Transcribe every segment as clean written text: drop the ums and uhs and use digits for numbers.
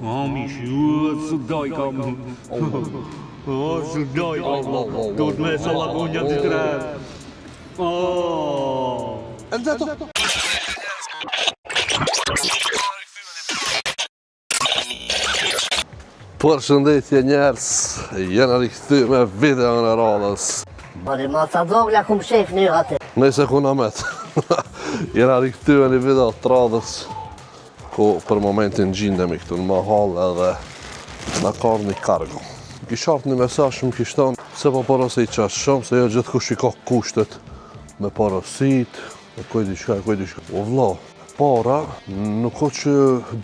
O, mishi, u, së doj kam. O, së doj kam. Do të me sallagonja të tre. O. Elzeto. Përshëndetje njerëz, jena rikthy me videon e radhës. Bëri ma ca vogla kum shef një atë. Nëse ku na met. Jena rikthy me një video të radhës, ku për momentin gjindemi këtu në mahallë edhe na ka ardh një kargo. Kish ardh një mesazh më kish thonë se po porosit qaq shumë, se jo gjithkush i ka kushtet me porosit, e koj diçka, e koj diçka. O vlla, para, nuk o që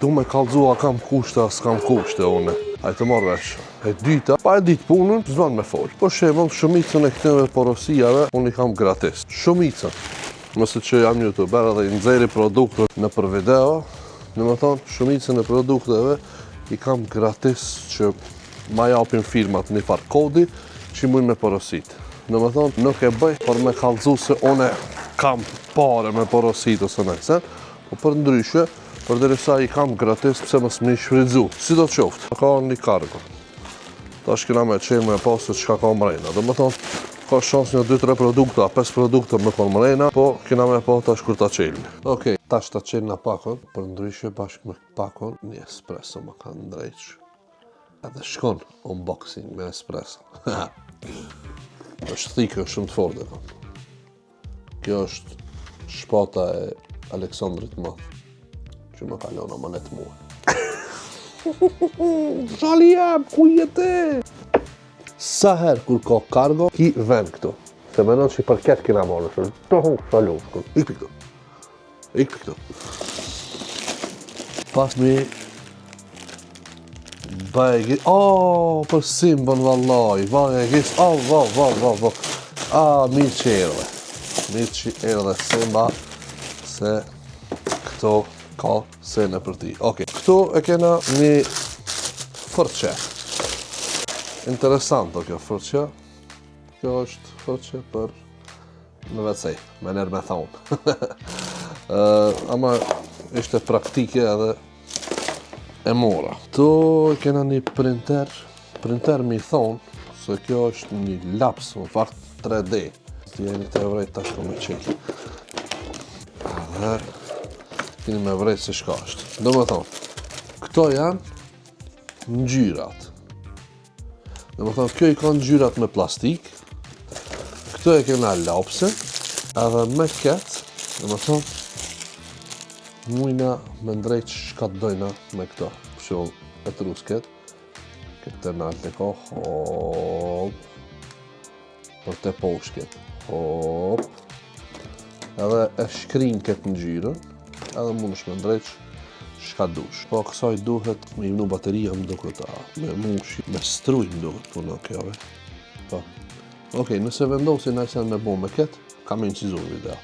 du me kallzu a kam kushte, a s'kam kushte une. A të marrë vesh. E dyta, pa e ditë punën, s'ban me folë. Për shembull, shumicën e këtyre porosijave, unë i kam gratis. Shumicën. Mëse që jam youtuber edhe i nxeri produktet në për video, domethonë, shumicën e produkteve i kam gratis që ma japin firmat një farë kodi që muj me porosit. Domethonë, nuk e bëj për me kallzu se une kam pare me porosit ose në sen, po për ndryshe, përderisa i kam gratis pse mos me i shfrytzu. Si do qoftë, ka një kargo. Tash kena me qenë me pa se çka ka mrena. Domethonë, ka shans një 2-3 produkta, 5 produkta me konë mrena, po kena me pa tash kur ta qelmi. Okej, tash ta qelna pakon, për ndryshe bashkë me pakon, një espresso ma kanë ndreq. Edhe shkon unboxing me espresso. është thikë, është shumë të fortë e kam. Kjo është shpata e Aleksandrit të Madh, që më ka lënë amanet mua. Shali jam, ku jete? Sa herë kur ka kargo, ki ven këtu. Se menon që për këtë kena marrë, të hu, shalu, ik këtu. Ik këtu. Pas mi Bajgi, oh, për Simbën vallaj, bajgis, oh, va, va, va, va. Ah, mirë që erdhe. Mirë që erdhe Simba, se këto ka sene për ti. Okej, këtu e kena një fërqe. Interesant o kjo fërqe. Kjo është fërqe për në WC, me nërë me thonë. uh, ama ishte praktike edhe e mora. Ktu kena një printer, printer mi thonë, se kjo është një laps, në fakt 3D. Ti jeni të vrejt tash ko me qelë. Edhe, keni me vrejt se shka është. Do me thonë, këto janë ngjyrat. Domethonë, kjo i ka ngjyrat me plastik, këto e kena lapse, edhe me ketë, domethonë, mujna me ndrejt shka të dojna me këto. Për shembull, e të rusket, këtë të naltë e ka, hop, për të poshtë hop, edhe e shkrin këtë ngjyrën, edhe mund është me ndreq shka dush. Po kësaj duhet me i vnu bateria më duket, a, me mushi, me struj më duket puno kjo, ve. Po. Okej, nëse vendosin naj sen me bo me këtë, ka me incizu në video.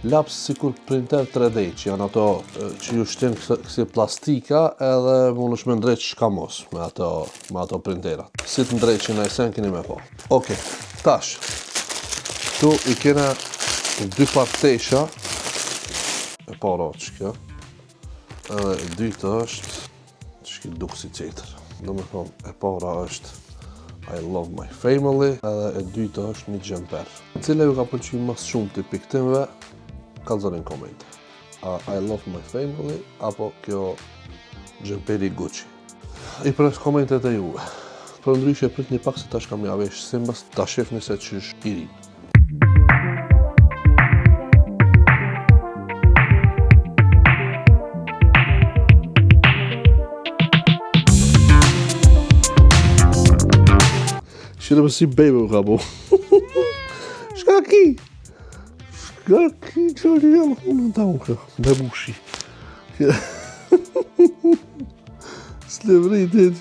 Laps sikur printer 3D, që janë ato që ju shtin kësi plastika edhe mund është me ndreq shka mos me ato, me ato printerat. Si të ndreqin naj sen keni me po. Okej, tash, këtu i kena dy partesha, e para që kjo, edhe e dyta është, që ki duk si tjetër. Do me thonë, e para është I love my family, edhe e dyta është një xhemper. Cila ju ka pëlqy mas shumë të piktimve, kallzoni në komente. A I love my family, apo kjo xhemperi Gucci. I pres komentet e juve. Për ndryshe prit një pak se tash kam ja vesh Simbës, ta shifni se qysh i ri. Shire për si bebe u ka bo. Shka ki? Shka ki që jam unë ta unë Bebushi. S'levritit.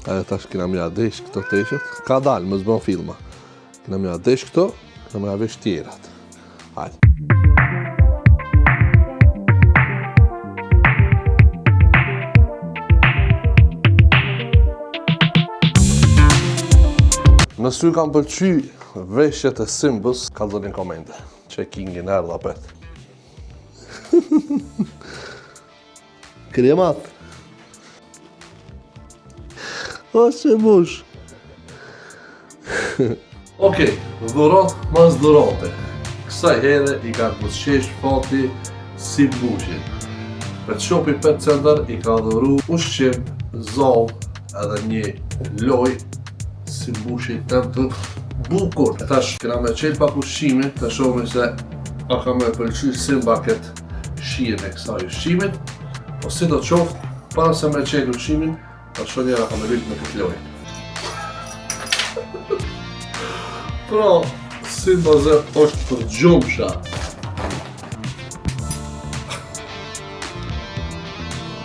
Ajo tash kena me ja desh këto teshet. Ka dalë, më zbon filma. Kena me ja desh këto, kena me ja vesh tjerat. Hajde. Nëse ju kanë pëlqy veshjet e Simbës, kallzoni në komente. Që Kingin erdha pet. Kremat. O, se mush. Okej, dhurat mas dhurate. Kësaj here i ka buzëqesh fati Simbushit. Pet Shopi Pet Center i ka dhuru ushqim, zall edhe një loj Simbushit tem të bukur. E tash kena me qel pak ushqimin, të shohim se a ka me pëlqy Simba këtë shijen e kësaj ushqimit, po si do qoftë, para se me qel ushqimin, ta shoh njëra ka me lujt me këtë lojë. Pra, Simba ze është për gjumsha.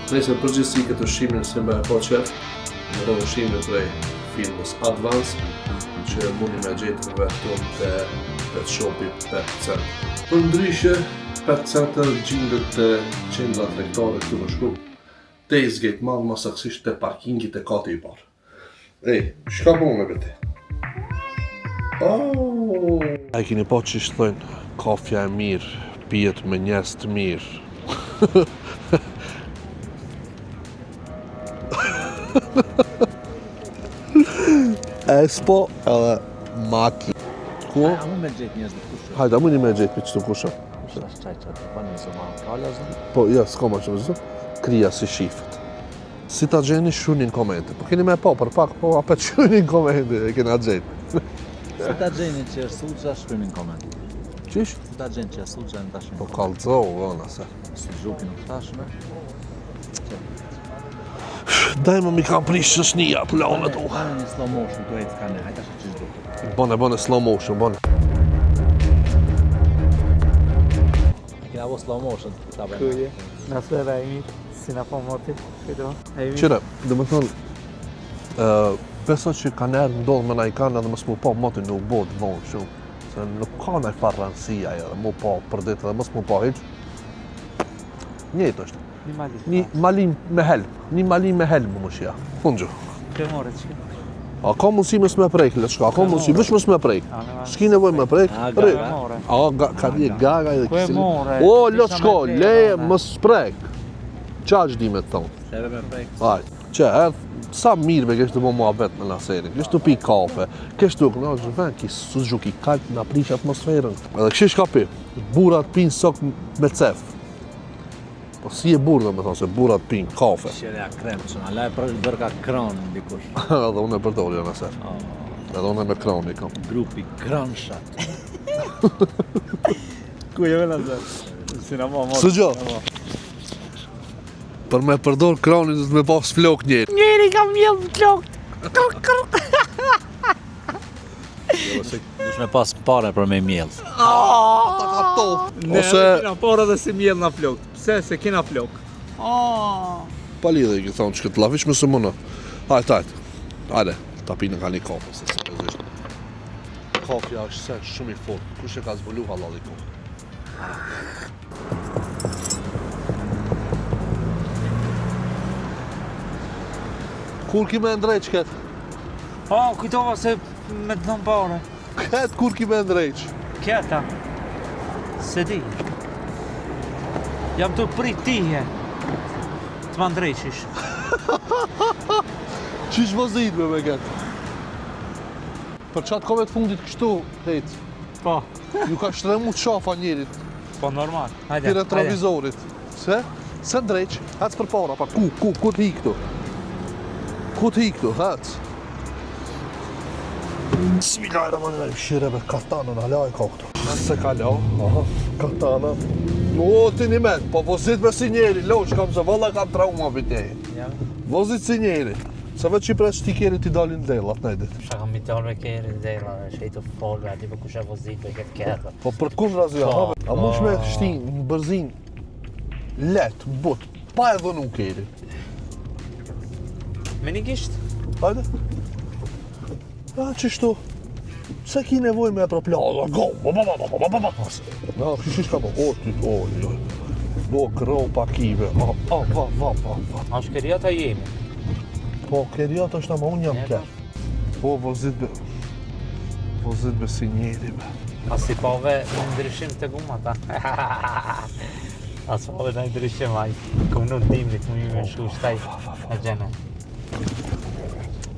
Nëse në përgjithësi këtë ushqimin Simba e ka qef, me thonë ushqimin prej firmës Advance, që mundi me gjetë vetëm te Pet Shopi Pet Center. Për ndryshe, Pet Center gjindet te qendra tregtare këtu në Shkup, te Eastgate Mall, më saktësisht te parkingi te kati i parë. Ej, çka po me bëti? Oh! A keni pa qysh thojnë, kafja e mirë, pijet me njerëz të mirë. Espo edhe Maki. Ku? A mu me gjetë njerëz në kushë? Hajde, a mundi me gjetë për qëtu kushë? Kushë është qaj që të pa një zë ma kala zë? Po, ja, s'ka ma që më zë. Krija si shifët. Si ta gjeni, shkruni në komente. Po keni me pa për pak, po apet shkruni në komente, e kena gjetë. Si ta gjeni që është suxha, shkruni në komente. Qysh? Si ta gjeni që është suxha, në ta shkruni. Po kallëzo, vëna se. Suxhuki nuk tashme. Daj më mi kam prish që shnia, planet u. Bane një slow motion, tu ecë ka ne, hajta shi qysh duket. Bone, bone, slow motion, bone. E kena bo slow motion, ta bëjmë. Kuje, na sera e mirë, si na po moti, kujto. E mirë. Qyre, dhe më thonë, uh, beso që ka nërë ndodhë me na i kanë edhe mos mu pa moti nuk bëhet vonë shumë. Se nuk ka naj farë rëndësi ajo edhe mu pa për ditë edhe mos mu pa hiq. Njëjtë është. Një mali. Një mali me helm, një mali me helm më shia. Fundju. Ke more që? A ka mundësi mos me prek, le çka, a ka mundësi veç mos me prek. S'ki nevojë me prek. A, Rri. gaga. More. A ga, ka një gaga edhe Ku e kësi. more? O, le Kisha çka, me ble, leje one. mos prek. Qaq di me të thonë. Seve me prek. Hajt, që erdh, sa mirë me kesh të bo muhabet me Naserin, kesh të pi kafe, kesh të kënaq në vend, ki suxhuk i kalp na prish atmosferën. Edhe këshish ka pi, burrat pinë sok me cef. Po si e burrë, me thonë, se burrat pinë kafe. Qereja krem, që na laj për bërka kron dikush. Edhe unë e përdor, jo Naser. Oh, Edhe unë me kroni kam. grupi kronshat. Ku je vëlla zë? Si na po moti. Së gjo. Për me përdor kronin do të me pas flok njeri. Njeri ka mjell në klokt. Dush me pas pare për me mjell. Ta ka top. Ne Ose edhe kena por edhe si mjell na flok. Pse se kena flok? Oh. pa lidhje i thonë që këtë lavish më së mundë. Hajt, hajt. Hajde, ta pinë nga një kafe, se seriozisht. Kafja është sen shumë i fort. Kush e ka zbulu hallalli kohë? Kur ki me ndreq këtë? Oh, kujtova se me të dhënë pare. Këtë kur ki me ndreq? Këta. Se di. Jam të prit ti he. Të ma ndreqish. Qysh vozit me me këtë? Për qatë kove të fundit kështu, hejt, Po. ju ka shtremu qafa njerit, Po normal. Hajde. ti retrovizorit. Se? Se ndreq, hec për para, pa ku, ku, ku të hi këtu? Ku të hi këtu, hec. Bismillahirrahmanirrahim, shire me katanën, ala e ka këtu. Se ka la, aha, katana. O, ti një men, po vozit me si njeri, losh kam se valla kam trauma për teje. Ja. Vozit si njeri. Se veç i pres ti keri ti dalin dellat në ditë. Shka kam i dalë me kerin dela, shej të folë, aty për kush e vozit me këtë kerë. Po për kun razi, Po, a mush me po. shti në bërzin let, but, pa e dhënu keri. Me një gisht? Hajde. A, qështu? Pse ki nevojë me e propla? Go, ba, ba, ba, ba, ba, ba, ba. Na, kështu shka po, o, ty, o, jo. Do, gropa kive, a, a, va, va, va, va. A është kërjata jemi? Po, kerjat është ama unë jam Ne, ker. Po, vozit be, vozit be si njeri be. A si pove në ndryshim të gumata. As po dhe ndryshim ai. Kom nuk dimrit, më me shu shtaj në gjene.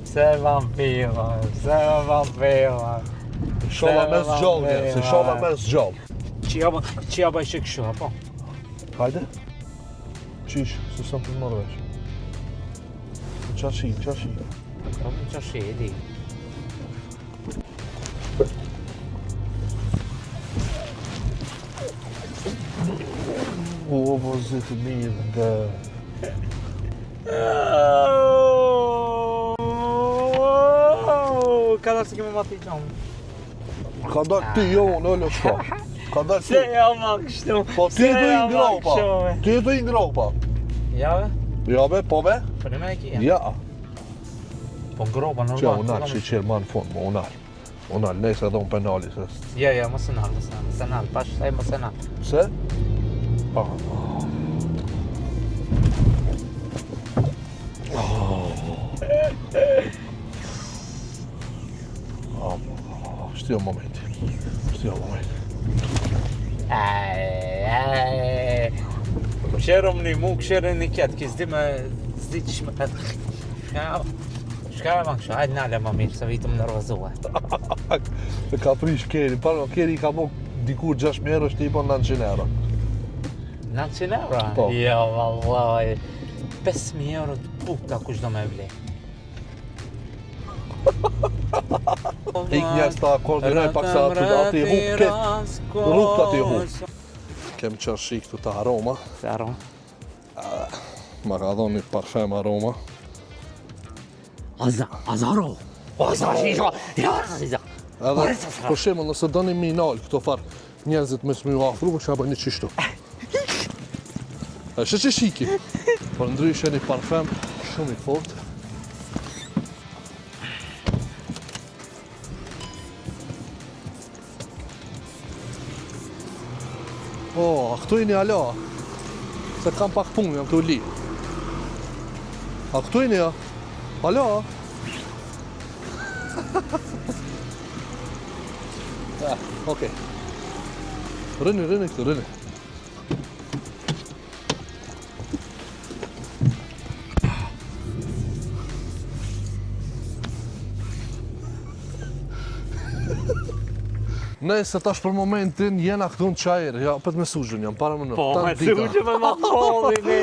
Pse vampira, pse vampira. Sholla mes gjallë, se sholla mes gjallë. Qia ba, qia ba ishe kështu, apo? Hajde. Qysh, se s'jam tu marrë vesh. Qa shi, qa shi? Po, qa shi, e di. O, po zitë mirë dhe... Ka da se kemi ma ti gjomë. Ka dalë ti, jo, unë, olo, shka. Ka dalë ti. Se ja ma kështu. Po ti e do i ngropa. Ti e do i ngropa. Ja be? Ja be, po be? Po në me e ki, ja. Po ngropa, normal. Që, unë alë, që qërë ma në fund, mo, unë alë. Unë alë, nejse edhe unë penali, se... Ja, ja, mos e nal, mos e nal, mos e nal, pash, ai mos e nal. Pse? Pa. Oh. Oh, Shtio momenti. Shtio momenti. Ai, ai. Kësherëm një mu, kësherëm një ketë, ki s'di me, s'di që shme... Shka, shka e ma kështu, hajde nale ma mirë, se vitëm nervozua. Të ka prish keri, pa no, keri i ka bo dikur 6.000 euro, shti i bon 900 euro. 900 euro? Po. Jo, vallaj, 5.000 euro të buta kush do me ble. Ik njerëz ta koordinoj pak sa aty aty hup ket. Rrugët aty hup. Kem çarshi këtu të aroma. Të aroma. Ma ka dhonë një parfem aroma. Aza, azaro. Aza, shisha, ja, shisha. Edhe, për shembull, nëse doni me i nal këto farë njerëzit me s'mu afru, po çka bëni qishtu. E shë që shiki. Për ndryshe një parfem shumë i fort. O, a këtu jeni alo? Se kam pak punë, jam tu li. A këtu jeni, a? Alo? Ah, okej. Rëni, rëni këtu, rëni. Nëse tash për momentin jena këtu në Çair, ja, apet me sugjën jam, para më në, Po, tanë me dita. sugjë me ma polli, ne.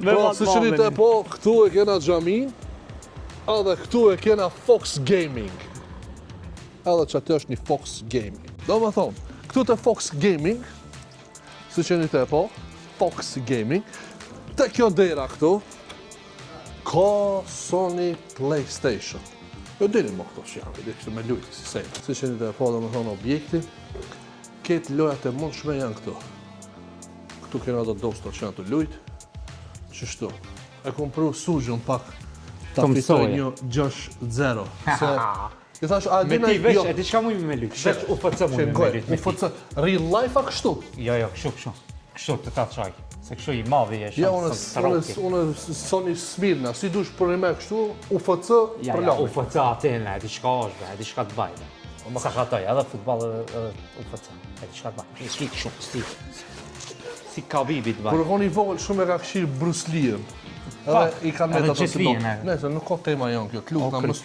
Me Po, ma si që një të po, këtu e kena xhamin, edhe këtu e kena Fox Gaming. Edhe që aty është një Fox Gaming. Do me thonë, këtu të Fox Gaming, si që një të po, Fox Gaming, te kjo dera këtu, ka Sony PlayStation. Jo dini më këto që janë, i kështë me lujtë, si sejnë. Si që një të po, do me thonë, objekti, këtë lojat e mundshme janë këtu. Këtu kena do dosta që janë të lujtë, qështu. E kom pru sugjën pak, ta Të fitoj mësoje. një 6-0. Se, i thash, a Me dina ti veç, jo, e di çka muj me lyt, veç UFC muj me Shikoj, lyt. me ti. UFC, real life a kështu? Jo, jo, kështu, kështu. Kështu të ta çaj. Se kështu i madhi e Ja, shumë unë, së unë, roki. unë, Sony Smirna, si dush për një me kështu, UFC Ja, për ja, lami. UFC aty në, e di çka është, be, e di çka të baj. be. Sa khatoj, edhe futboll edhe, edhe UFC. E di çka të baj. E si kështu, si si Khabibi të baj. Kur e koni i vogël shumë e ka këshirë Bruce Lee-n. Edhe Pak, i kanë edhe met ato Jet si Li-n, do. e. Nëse nuk ka tema janë kjo, të lutna, O, mos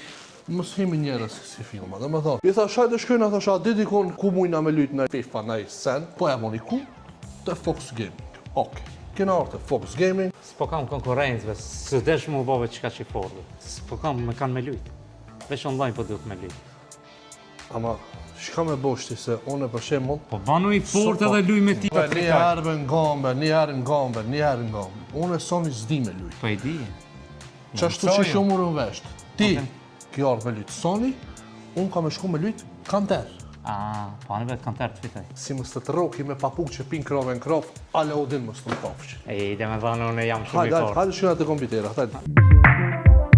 mos himi njerëz si filma. Dhe më thonë, i thash, hajde shkojna, thash, a di dikun ku mujna me lujt në FIFA në sen? Po e moni ku? Te Fox Gaming. Okej. Kena ardhë te Fox Gaming. S'po kam konkurrencë, be, s'u desh mu bove çka që i fortë. S'po kam me kanë me lujt. Veç online po duhet me lujt. Ama, shka me boshti se unë për shembull, Po banu i fort edhe luj me ti. Po, një herë me ngombe, një herë ngombe, një herë ngombe. Unë e Sony s'di me lujt. Po e di. Qashtu që shumë murën vesht. Ti, kjo ardhë me lujt Sony, unë kam e shku me lujt Counter. Ah, po anë vetë kanter të fitoj. Si mos të të roki me papuk që pin krove në krov, ale Odin mos të më kafshë. E, dhe me thënë unë jam shumë i Hajde, hajde, fortë. hajde shkojna te kompjutera, hajde.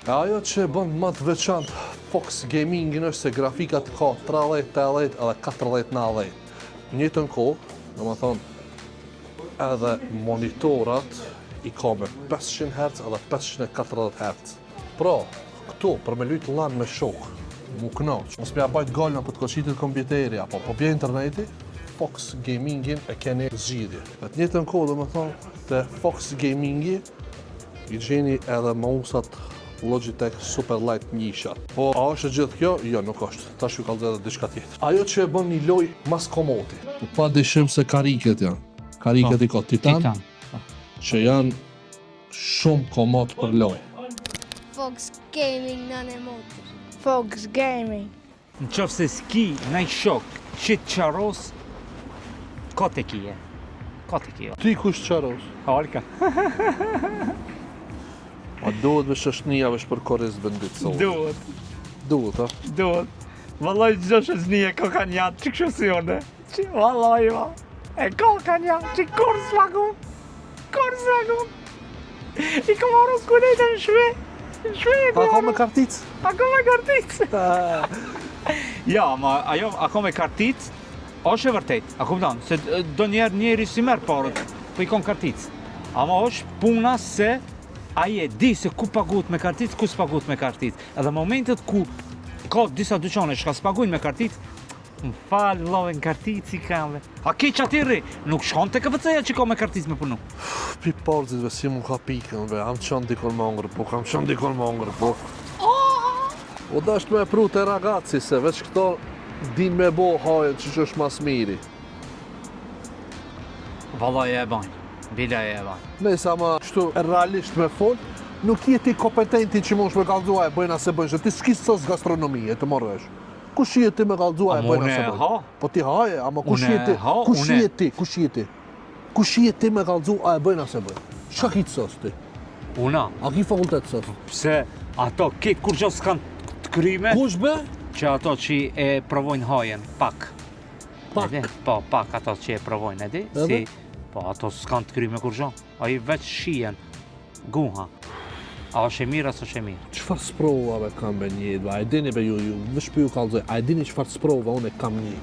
E Ajo që e bën më të veçantë Fox Gamingin është se grafikat ka 30, 80 edhe 40 90. Në njëjtën kohë, domethënë, edhe monitorat i ka me 500 Hz edhe 540 Hz. Pra, këtu, për me lujtë LAN me shok, mu knaq, mos me ja bajt galën po të koqitet kompjuteri, apo po bje interneti, Fox Gamingin e keni zgjidhje. Në të njëjtën kohë, do me thonë, te Fox Gamingi i gjeni edhe mouse-at Logitech Superlight njisha. Po, a është e gjithë kjo? Jo, nuk është. Tash ju kallzoj edhe diçka tjetër. Ajo që e bën një lojë mas komoti. Po pa dyshim se kariket janë. Kariket i ka Titan, Titan. që janë shumë komod për lojë. Fox Gaming në në motor. Fox Gaming. Në qofë se s'ki naj shok që të qaros, ka të kije. Ka të kije. Ti kush qaros? Halka. A duhet me shoshnia vesh për korist bendit sot? Duhet, Duhet, a? duhet. Vallaj çdo shoshnie ka kanë jatë, që kështu si une. Që vallaj va. E ka kanë jatë, që kur s'pagu. Kur s'pagu. I ka marrë skuletën në shve. Në shve e Pa ka marrë. me kartic? A ka me kartic? Ja, ma ajo a ka me kartic, është e vërtet, a kupton, se do njerë njeri si merr parët, po i kon kartic. Ama është puna se ai e di se ku paguhet me kartic, ku s'paguhet me kartic. Edhe momentet ku ka disa dyqane që s'paguajnë me kartic, më fal vëllai në kartic i kam. ve. A ke që rri? Nuk shkon te KFC-ja që ka me kartic me punu. Pi porcit ve si mu ka pikën ve, am qënë dikon me ongër buk, am qënë dikon me ongër buk. O dasht me e pru te ragazzi se veç këto din me bo hajën që që është mas miri. Vallai e bajnë. Bila e bajnë. Nëse ama kështu realisht me fol, nuk je ti kompetenti që mund me kallzua e bëjnë ase bëjnë, se ti s'ki sos gastronomie të marrësh. vesh. Kush je ti me kallzua e Ama bëjnë une ase bëjnë? ha. Po ti haje, ama kush Une je ti? ha, Kush une- je ti? Kush je ti? Kush je ti me kallzua e bëjnë ase bëjnë? Çka ki të sos ti? Una, A ki fakultet sos? pse ato ketë kur gjë s'kan të kryme, Kush be? që ato që e provojnë hajen, pak. Pak. Edhe, po, pak ato që e provojnë, edhe? Edhe? Si, po, ato s'kan të kryme kur gjë. Ai veç shihen, guha. A është e mirë, a s'është e mirë? Çfarë sprovave kam be një jetë, a e dini be ju, ju, veç po ju kallzoj, a e dini çfarë sprova unë kam një?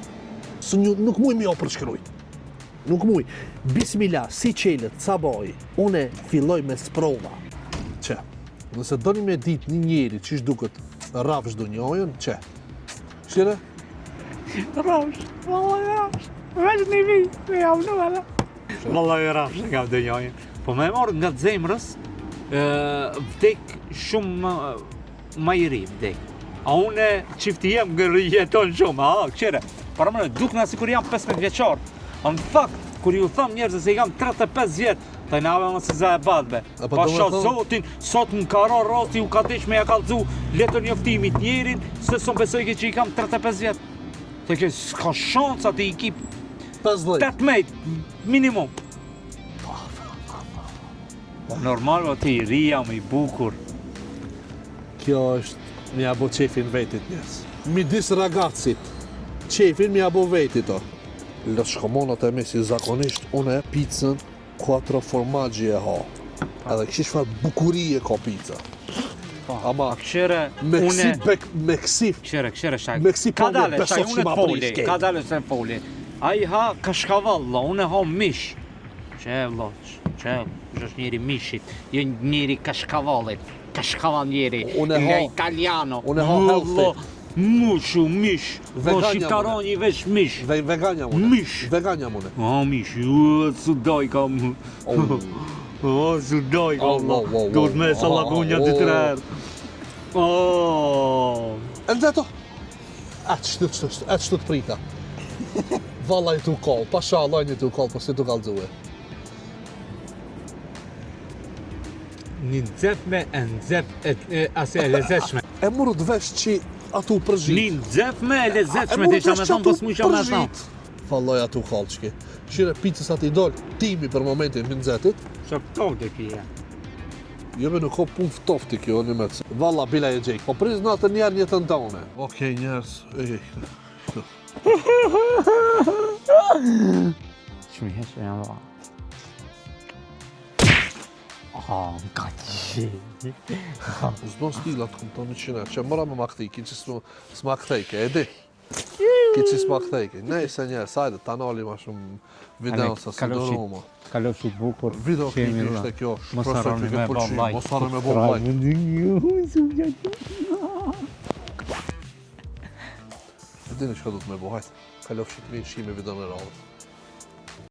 Se një, nuk muj mi o përshkrujt. Nuk muj. Bismillah, si qelët, sabaj, une filloj me sprova. Që, nëse doni me ditë një njeri që duket rafsh dunjojën, që? Shire? Rafsh, vallai rafsh. Veç një vi, me jam nuk edhe. Vallai rafsh e kam dënjojnë. Po me e marrë nga zemrës, ë, vdek shumë më, më i ri vdek. A une çifti jem gërë jeton shumë, a, këqyre. Para më duk na sikur jam 15 vjeçar. A në fakt, kur ju tham njerëzve se i kam 35 vjet, të nave mos e za e batbe. A po Pa do me sha thonë- zotin, sot më ka ra rasti, u ka desh me ja kallzu letër njoftimit njerin, se s'm besoj ke që i kam 35 vjet. Të ke s'ka shansa të i ki 50. 18 minimum. Po normal, o ti i ri jam i bukur. Kjo është mi ja bo qefin vetit njerëz. Midis ragazit, qefin mi ja bo vetit o. Lëshkomonat e mi si zakonisht une pizzën quattro formaggi e ha. Edhe kështu çfarë bukurie ka pizza. Po, Ama Kqyre, me kësi une... bek, me kësi Kqyre, kqyre shak. Me kësi Ka pamje dale, beso shak, që une ma të foli, prish kejt. ka dale se foli. Ai ha kashkavall, vlla, une ha mish. Që vlla, që që është njeri mishit, jo njeri kashkavallit. Kashkavall njeri, Une nga ha- italiano. une ha Mu, healthy. vlla, Mushu, mish. Vlla, Vegan jam shqiptaroni veç mish. ve, vegan jam une. Mish. Vegan jam une. O, mish, u, su doj kam. Oh. O, su doj Oh, kam. wow, wow, Duhet me wow. sallagunja dy tre herë. O, E nxeto. A çtu çtu çtu, a çtu të prita. Vallaj tu kall, pasha Allah një tu kall, po si tu kallzue. Një nxehme e nxeh e, e ase e lezetshme. E murët vesh që atu përzhit. Një nxehme e E lezetshme murët desha vesh me që thonë, atu po s'mujsha me thonë. përzhit. Vallaj atu kall çke. Shire picës aty dol, timi për momentin mi nxehtit. Sa ftohtë e kije. Jo me nuk ka punë ftofti kjo një me Valla bila e gjej. Po pris natën njerë një të ndone. Okej njerëz, ej. Që mi heqë jam va. Oh, më ka qenë. S'bon stila të kumton një qine, që mëra me ma kthej, ki që s'ma- s'ma kthej, ke e di. Ki që s'ma kthejke. Nejse njerëz, hajde, ta nali ma shumë videon se s'e duru ma. Kalofshit bukur. Video klipi ishte kjo, shpresoj që ke pëlqy, mos harroni me bo like. E dini çka do të me bo, hajde. Kalofshit mirë, shihemi videon e radhës.